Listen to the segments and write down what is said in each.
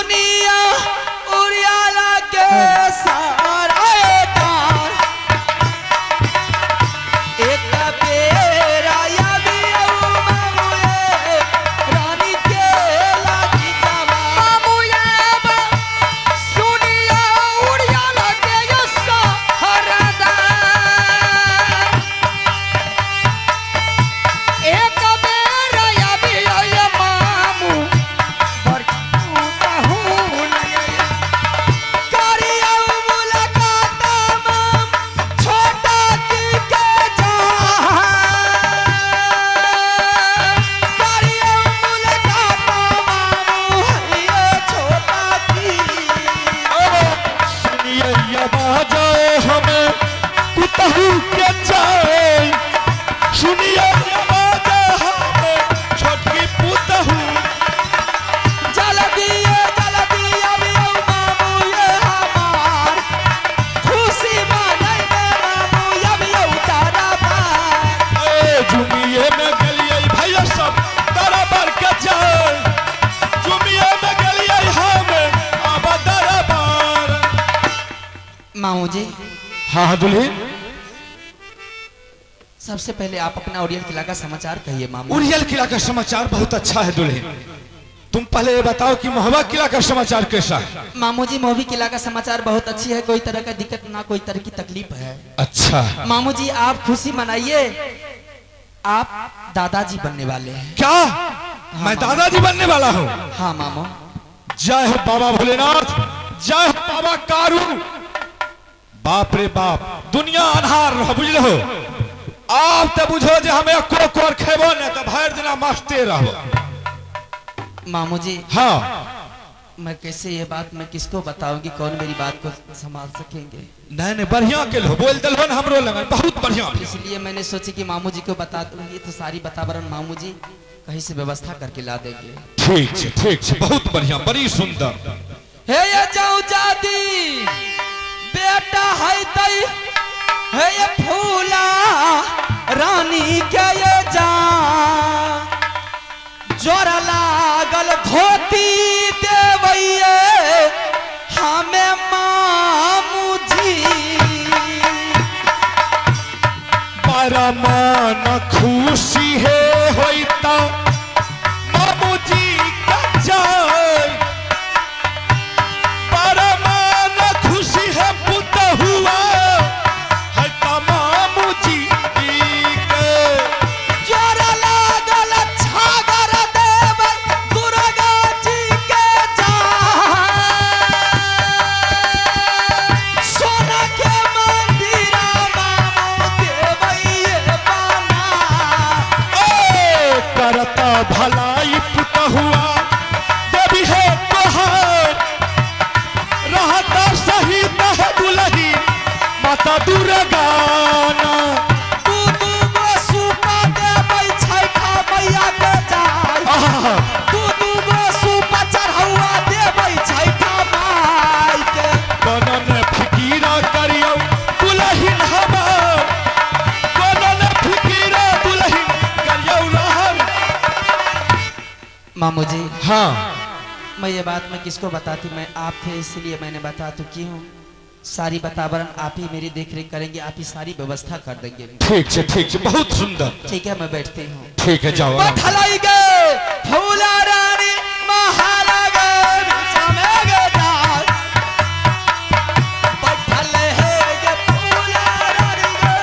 सुनिया उड़ियाला के सारा दान एक बेरा आबियौ मामू रानी के लागी जवान। मामू आब सुनिया उड़ियाला के सहरदा एक बेर आबियौ मामू बड़की पुतहु करियौ मुलाकात माम छोटा की के जान। करियौ मुलाकात मामू हैयो छोटा की। सुनिए आवाज हमें पुतहू के जाए, सुनिए आवाज हमें छोटकी पुतहू। जल्दी जल्दी आबियौ मामू ये हमार खुशी मनैबे मामू आबियौ तारा पार। ए जुमिए में गेलिए भैया सब दरबार के जाए, जुमिए में गेलिए हम अब दरबार। मामू जी हाँ हाँ दुल्हन, सबसे पहले आप अपना उड़ियल किला का समाचार कहिए मामू। उड़ियल किला का समाचार बहुत अच्छा है दुल्हन। तुम पहले ये बताओ कि महुआ किला का समाचार कैसा है? मामू जी महुआ किला का समाचार बहुत अच्छी है, कोई तरह का दिक्कत ना कोई तरह की तकलीफ है। अच्छा मामू जी आप खुशी मनाइए, आप दादाजी बनने वाले हैं। क्या मैं दादाजी बनने वाला हूँ? हाँ मामू। जय हो बाबा भोलेनाथ, जय हो बाबा कारू। बाप रे बाप, दुनिया अन्हार रहो बुझल हो। आप तो बुझो जे हमें एको कोर खेबो ने तो भर दिना मस्ते रहो। मामू जी हाँ मैं कैसे ये बात मैं किसको बताऊंगी, कौन मेरी बात को संभाल सकेंगे? नहीं नहीं बढ़िया के लो बोल दिलो न हमरो लगन बहुत बढ़िया। इसलिए मैंने सोची कि मामू जी को बता दूंगी तो सारी बतावरण मामू जी कहीं से व्यवस्था करके ला देंगे। ठीक छे ठीक छे, बहुत बढ़िया, बड़ी सुंदर। हे ये जाऊं जादी बेटा है तई हे ये फूला रानी के ये जा जोरा लागल धोती देवैये हमें मामू जी। बड़ा मन खुशी है होता मामू जी का जाय, बड़ा मन खुशी है पुत हुआ है ता मामू जी के। जोरा लागल छागर देव दुर्गा जी के जा सोना के मंदिर मामू देवैये बना। ए करता भलाई पुत हुआ देवी है तोहार, रहता सही है दुलही माता दुर्गा ना। दू दू गो सूपा देबै छैठा मैया के जाय, आहा, दू दू गो सूपा चढ़ौआ देबै छैठा माई के। बनन फिकीरा करियौ दुलहिन हमार, बनन फिकीरा दुलहिन करियौ रहर। मामू जी हाँ मैं ये बात मैं किसको बताती, मैं आप थे इसलिए मैंने बता तो की हूँ। सारी वातावरण आप ही मेरी देख रेख करेंगे, आप ही सारी व्यवस्था कर देंगे। ठीक छे ठीक छे, बहुत सुंदर। ठीक है मैं बैठती हूँ। ठीक है जाओ आराम से। बैठलाई गए फूला रानी महारा गए बीचा में गए जाय। बैठल है गे फूला रानी गे,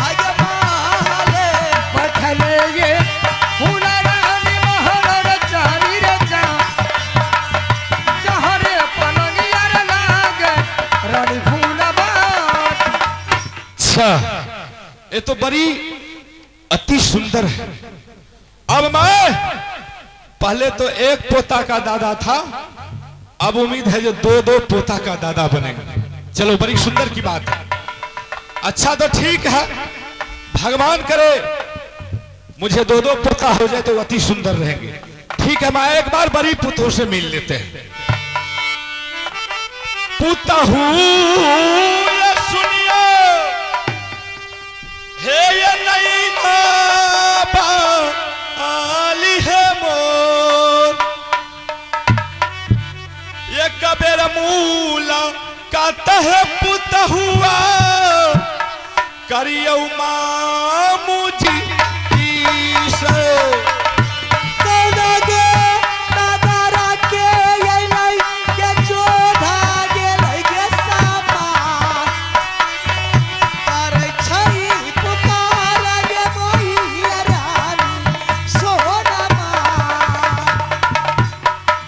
आगे महले। बैठले ये फूला रानी महल रचारी रचा जहरे पलंगिया रे लागे रानी फूला बाट। अच्छा ये तो बड़ी अति सुंदर है। अब मैं पहले तो एक पोता का दादा था, अब उम्मीद है जो दो दो पोता का दादा बनेगा। चलो बड़ी सुंदर की बात है। अच्छा तो ठीक है, भगवान करे मुझे दो दो पोता हो जाए तो अति सुंदर रहेंगे। ठीक है, मैं एक बार बड़ी पुतों से मिल लेते हैं। पुतहू ये सुनियो हे ये नैना आली है मोर, कर मूला कातह पुत हुआ करियौ मामू जी से।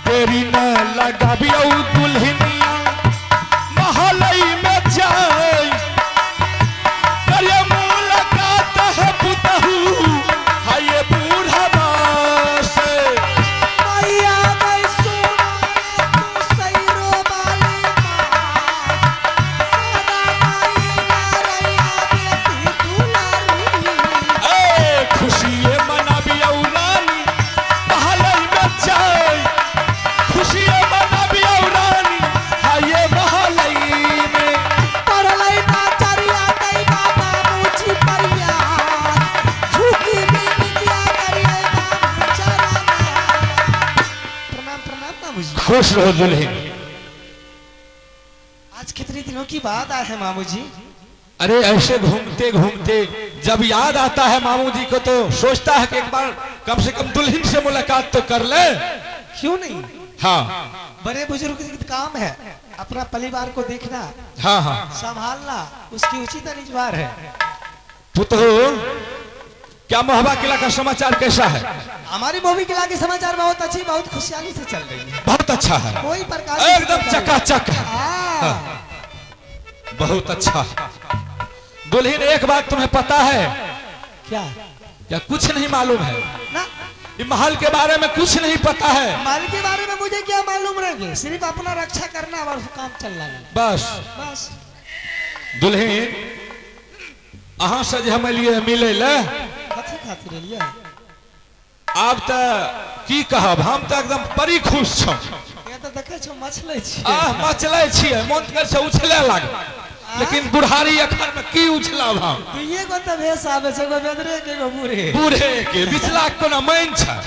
देरी न लगाबियौ दुल्हनिया महलई में जाई करियौ मुलाकात है पुतहु हाय बूढ़वा से। ए खुशिये मनाबियौ रानी महलई में जाई खुशिये मनाबियौ रानी हाय महलई में। खुश रहो दुल्हन। आज कितने दिनों की बात आए हैं मामू जी। अरे ऐसे घूमते घूमते जब याद आता है मामू जी को तो सोचता है कि एक बार कम से कम दुल्हन से मुलाकात तो कर ले। क्यों नहीं। हाँ, बड़े बुजुर्ग का काम है अपना परिवार को देखना, हाँ हाँ, संभालना, उसकी उचित अनिवार्य है। पुतहु, क्या महोबा किला का समाचार कैसा है? हमारी महोबा किला के समाचार बहुत अच्छी, बहुत खुशहाली से चल रही है। बहुत अच्छा है, कोई प्रकार एकदम चकाचक है। हाँ। बहुत अच्छा। दुल्हन एक बात तुम्हें पता है क्या? क्या कुछ नहीं मालूम है ना, ये महल के बारे में कुछ नहीं पता है। महल के बारे में मुझे क्या मालूम रहेगी, सिर्फ अपना रक्षा करना और काम चलना है बस बस। दुल्हन अहाँ से जे हम एलियै मिले ले कथी खातिर एलियै? आब त की कहब, हम त एकदम बड़ी खुश छौ। ये त देखै छौ मछलै छी। आह मचलै छियै, मन करै छै उछले लागे, लेकिन बुढ़ारी अखन में की उछलब हम। दुइये गो त भेष आबै छै, एगो बेदरे के एगो बूढ़े। बूढ़े के बिचला कोना मैन छै।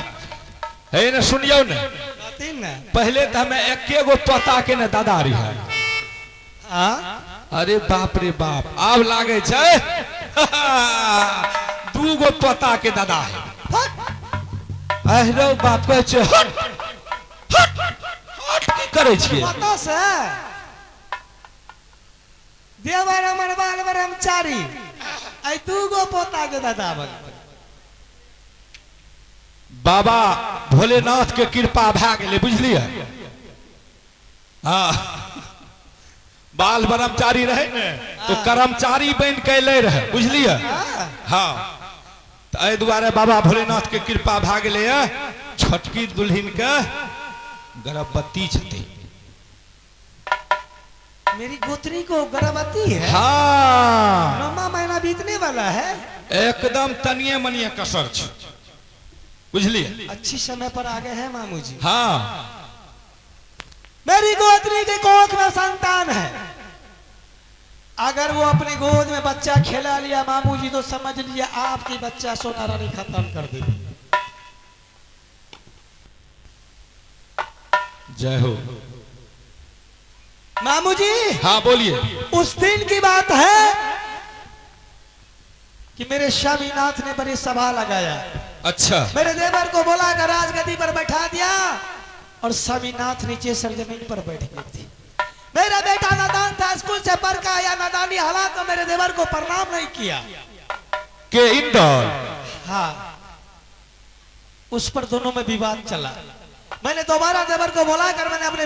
हे ने सुनियौ ने, कहथिन ने। पहले त हमें एके गो तोता के ने दादा रही है। हाँ? अरे बाप रे बाप, आब लागे छै दू गो तोता के दादा है। अहरो बाप कहै छै हट हट हट, की करै छियै? पता से देवर हमर बाल ब्रह्मचारी आई दू गो पोता के दादा बन। बाबा भोलेनाथ के कृपा भए गेलै, बुझलियै? हाँ, बाल ब्रह्मचारी रहे ने तो कर्मचारी बन के अयलै रहे, बुझलियै? हाँ, तो एहि दुआरे बाबा भोलेनाथ के कृपा भए गेलै। छोटकी दुल्हन के गर्भवती छथिन। मेरी गोतनी को गर्भवती है। हाँ, 9वां महीना बीतने वाला है। एकदम तनिये मनिये कसर छै, बुझलियै? अच्छी समय पर आ गए हैं मामू जी। हाँ, मेरी गोतनी के कोख में संतान है। अगर वो अपनी गोद में बच्चा खिला लिया मामू जी तो समझ लिया आपकी बच्चा सोना रानी खत्म कर देगी। जय हो मामू जी। हाँ बोलिए। उस दिन की बात है कि मेरे स्वामीनाथ ने बड़ी सभा लगाया। अच्छा। मेरे देवर को बोला कर राजगद्दी पर बैठा दिया और स्वामीनाथ नीचे सरजमीन पर बैठ गए थे। मेरा बेटा नादान था, स्कूल से पढ़ के आया, नादानी हालात में मेरे देवर को प्रणाम नहीं किया के इंदौर। हाँ, उस पर दोनों में विवाद चला। मैंने दोबारा देवर को बोला कर मैंने अपने